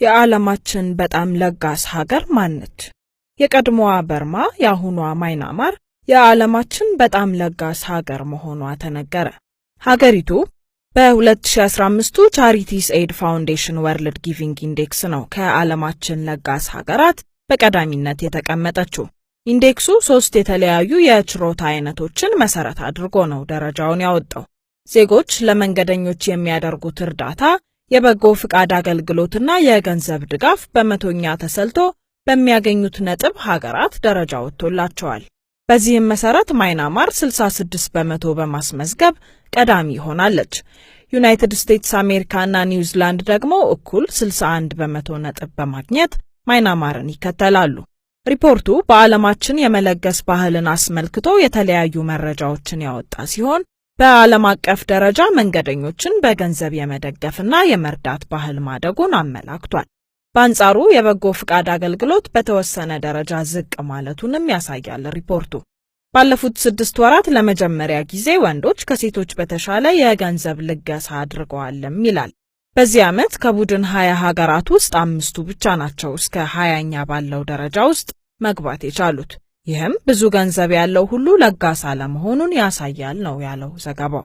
የዓለማችን በጣም ለጋስ ሀገር ማነች? የቀድሞዋ በርማ፣ የአሁኗ ማይናማር የዓለማችን በጣም ለጋስ ሀገር መሆኗ ተነገረ። ሀገሪቱ በ2015ቱ Charities Aid Foundation World Giving Index ነው ከዓለማችን ለጋስ ሀገራት በቀዳሚነት የተቀመጠችው። ኢንዴክሱ ሶስት የተለያዩ የችሮታ አይነቶችን መሰረት አድርጎ ነው ደረጃውን ያወጣው። ዜጎች ለመንገደኞች የሚያደርጉት እርዳታ፣ የበጎ ፍቃድ አገልግሎትና የገንዘብ ድጋፍ በመቶኛ ተሰልቶ በሚያገኙት ነጥብ ሀገራት ደረጃ ወጥቶላቸዋል። በዚህም መሰረት ማይናማር 66% በማስመዝገብ ቀዳሚ ሆናለች። ዩናይትድ ስቴትስ አሜሪካና ኒውዚላንድ ደግሞ እኩል 61% ነጥብ በማግኘት ማይናማርን ይከተላሉ። ሪፖርቱ በዓለማችን የመለገስ ባህልን አስመልክቶ የተለያዩ መረጃዎችን ያወጣ ሲሆን፣ በዓለም አቀፍ ደረጃ መንገደኞችን በገንዘብ የመደገፍና የመርዳት ባህል ማደጉን አመላክቷል። በአንጻሩ የበጎ ፍቃድ አገልግሎት በተወሰነ ደረጃ ዝቅ ማለቱንም ያሳያል ሪፖርቱ። ባለፉት 6 ወራት ለመጀመሪያ ጊዜ ወንዶች ከሴቶች በተሻለ የገንዘብ ልገሳ አድርገዋልም ይላል። በዚህ ዓመት ከቡድን 20 ሀገራት ውስጥ አምስቱ ብቻ ናቸው እስከ 20ኛ ባለው ደረጃ ውስጥ መግባት የቻሉት። ይህም ብዙ ገንዘብ ያለው ሁሉ ለጋስ አለመሆኑን ያሳያል ነው ያለው ዘገባው።